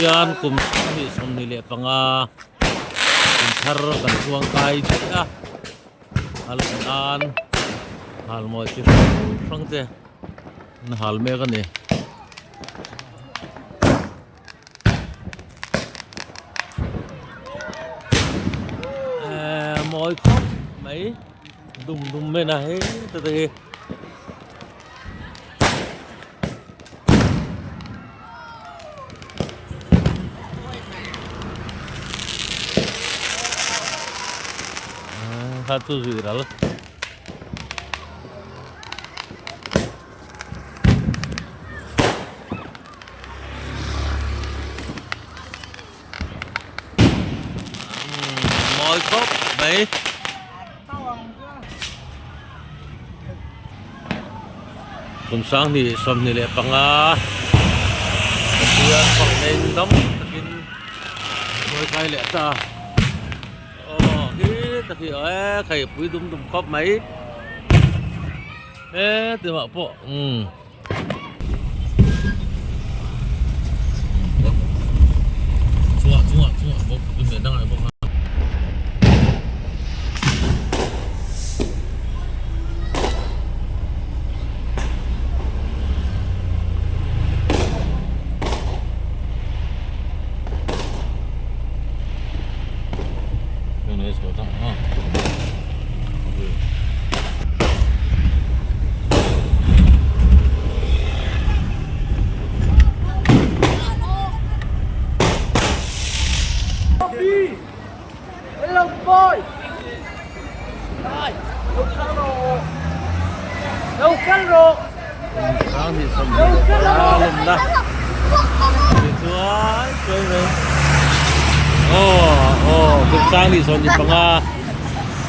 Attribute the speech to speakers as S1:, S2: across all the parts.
S1: Pathian kum 25 kum thar kan chuang kai chiah a, a lo nan halmawi chi hrang hrang te an hal mek a ni. Ehh mawi khawp mai dum dum mai na hei te te hi. Kha chu zui ral. Mawi khawp mai. Kum sanghnih 25 Pathian fakna in dam takin hruai kai leh ta aw khi tak hi e khai pui dum dum khawp mai e timah pawh umm. Chungah chungah chungah bawk tun leh dangah bawk a.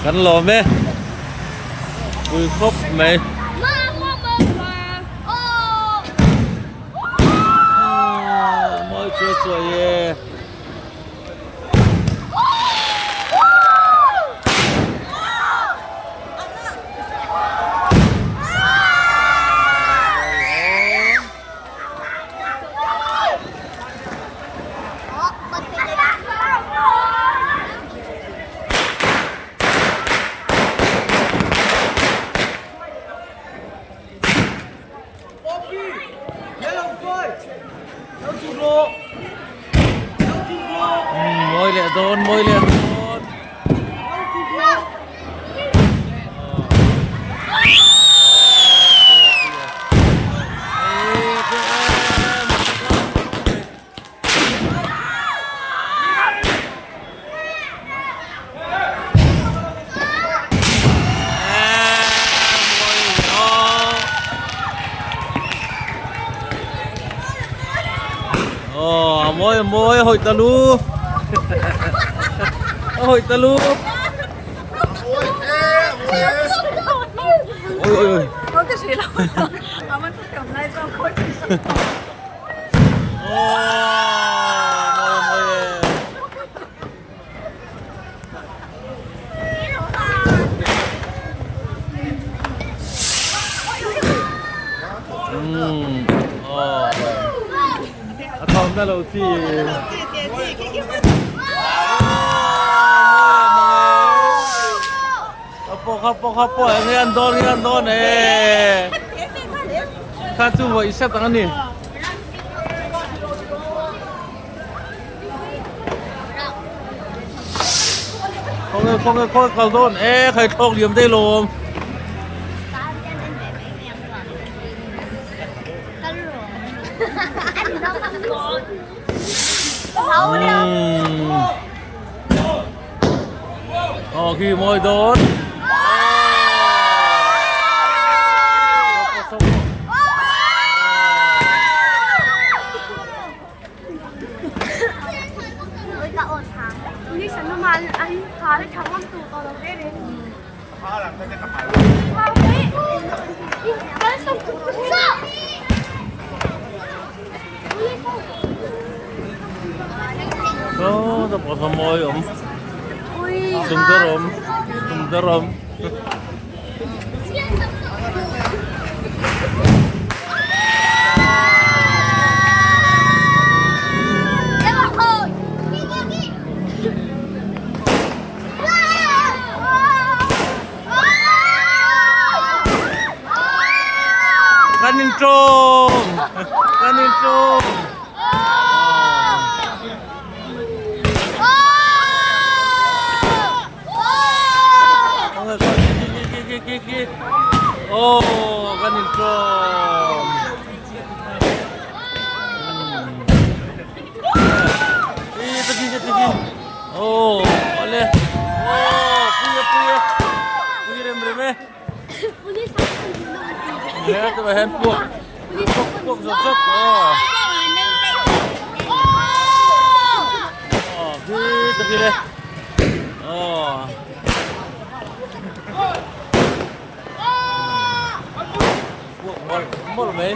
S1: Kan lawm e pui khawp mai. Mawi chuai chuai e. Mawi leh dawn mawi leh dawn. Mawi mawi a hawi ta lu a hawi ta lu ôi ôi ôi A thawm na lo chi. Kha pawh kha pawh kha pawh eng nge an dawn nge an dawn e. Kha chu vawi set ang a ni. Khawnge khawnge khawi kal dawn e khai thlawk liam daih lawm. Aw khi mawi dawn. Saw ta pawh mawi awm Sundaram Sundaram. khi khi khi aw awle aw pui e pui e pui rem rem e he tah hian puak puak puak zawk zawk aw aw khi ta khi le aw. Puak mawlh mawlh mai.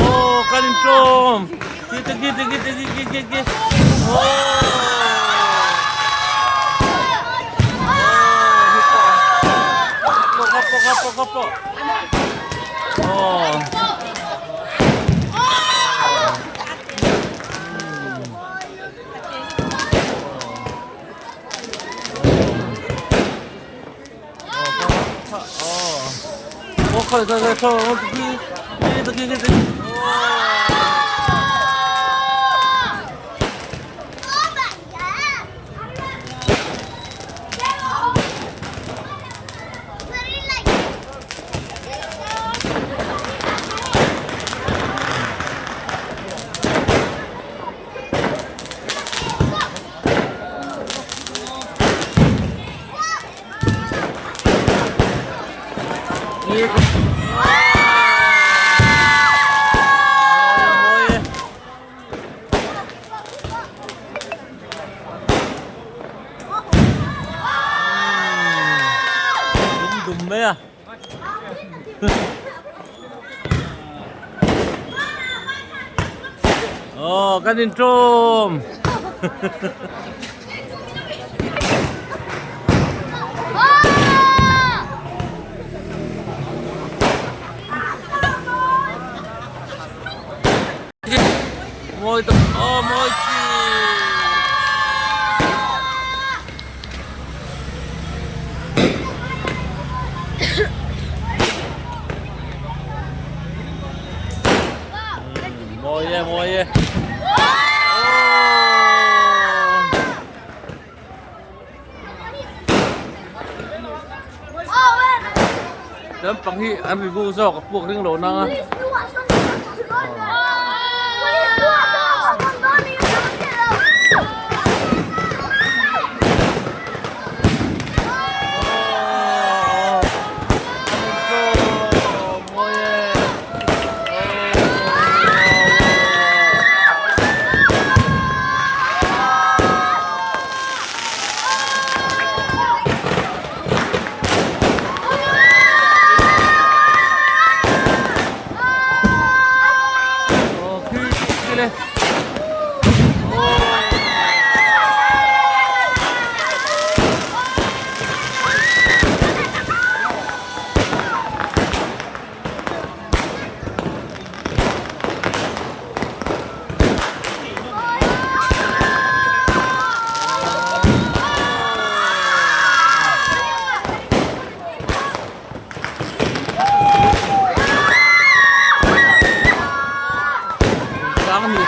S1: Aw kan in tlawm khi te khi te khi te khi khi khi khi aw Dum dum mai a. Aw kan intawm. Mawi tak aw mawi chi. Mawi e mawi e. Lampang hi an ri ru zawk a puak ring lo nang a.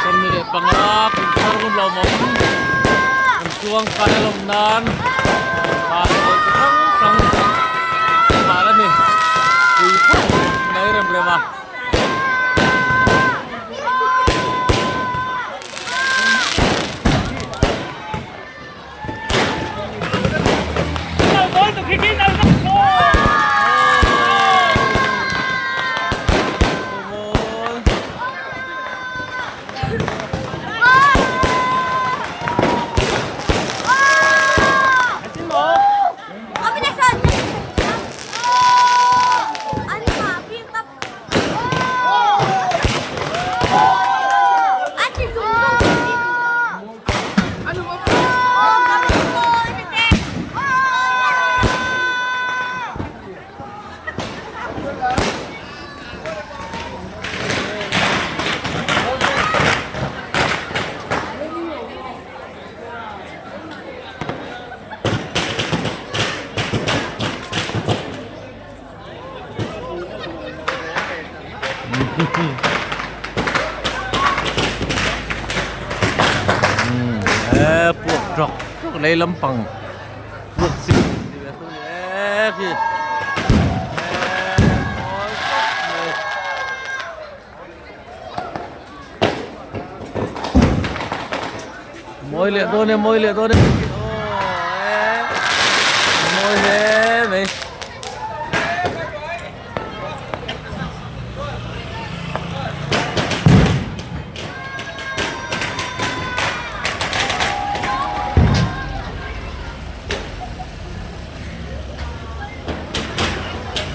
S1: Sanghnih 25 kum thar hun lo mawm an chuang kai a lawm nan hal hawi chi hrang hrang hal a ni pui phawt mai rem rem a. Tawk tawk lei lampang vuak chi ni ve thung e khi mawi leh dawn e mawi leh dawn e mawi hle mai.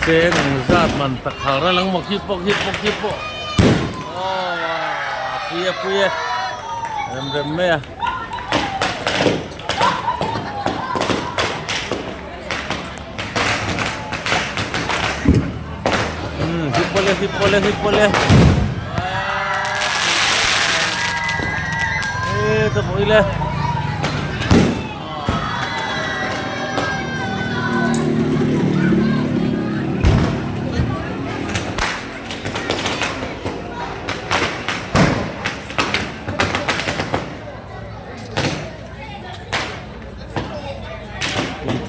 S1: Cheng zat man tak khar a lang maw khi pawh khi pawh khi pawh aw pui e pui e rem rem mai a. Hip pawh le hip pawh le hip pawh le e ta pawh ile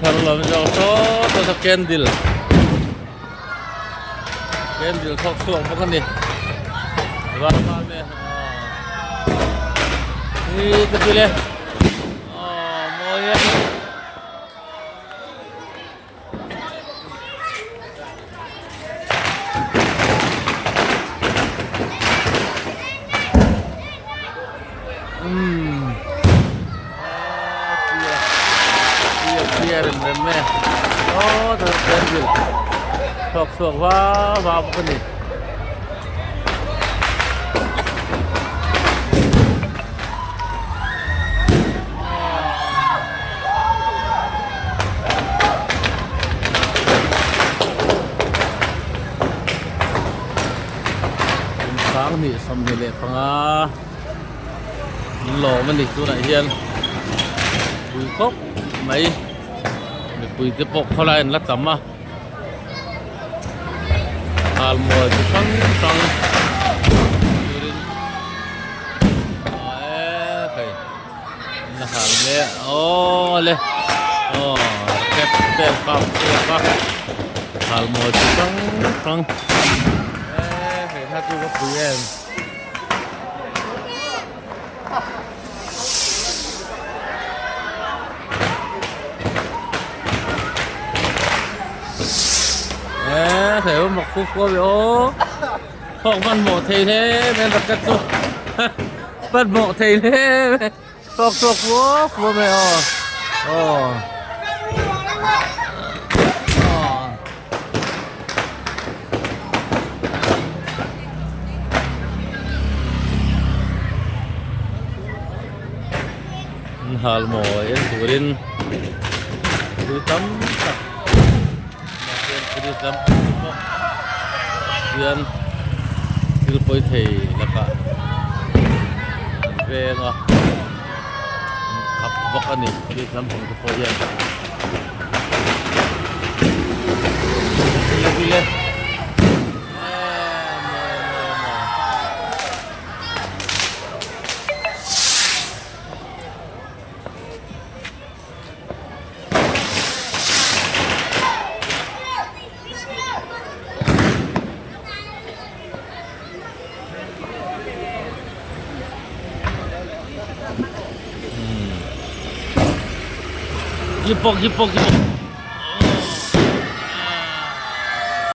S1: Thar lam zawk saw saw candle candle thawk chhuak bawk a ni var var mai a hi ka ti le aw mawi e. Umm a rem rem mai a aw candle chhuak chhuak va va bawk a ni. Sanghnih 25 an lawm a ni tunah hian pui khawp mai mipui te pawh khawlai an la tam a halmawi chi hrang hrang turin aaa hei an la hal mek aw le aw step te kap chhuak a halmawi chi hrang hrang eee hei kha chu ka pui em. Eee thei awm mak fuk fuk a aw thawk hmanhmawh thei hle mai an racket chu hmanhmawh thei hle mai thawk chhuak fuk fuk mai aw aw. An hal mawi en turin thil tam tak police lam pawh hian thil pawi thei lakah an veng a an khap bawk a ni police lampang te pawh hian. Hip pawh hip pawh hip pawh.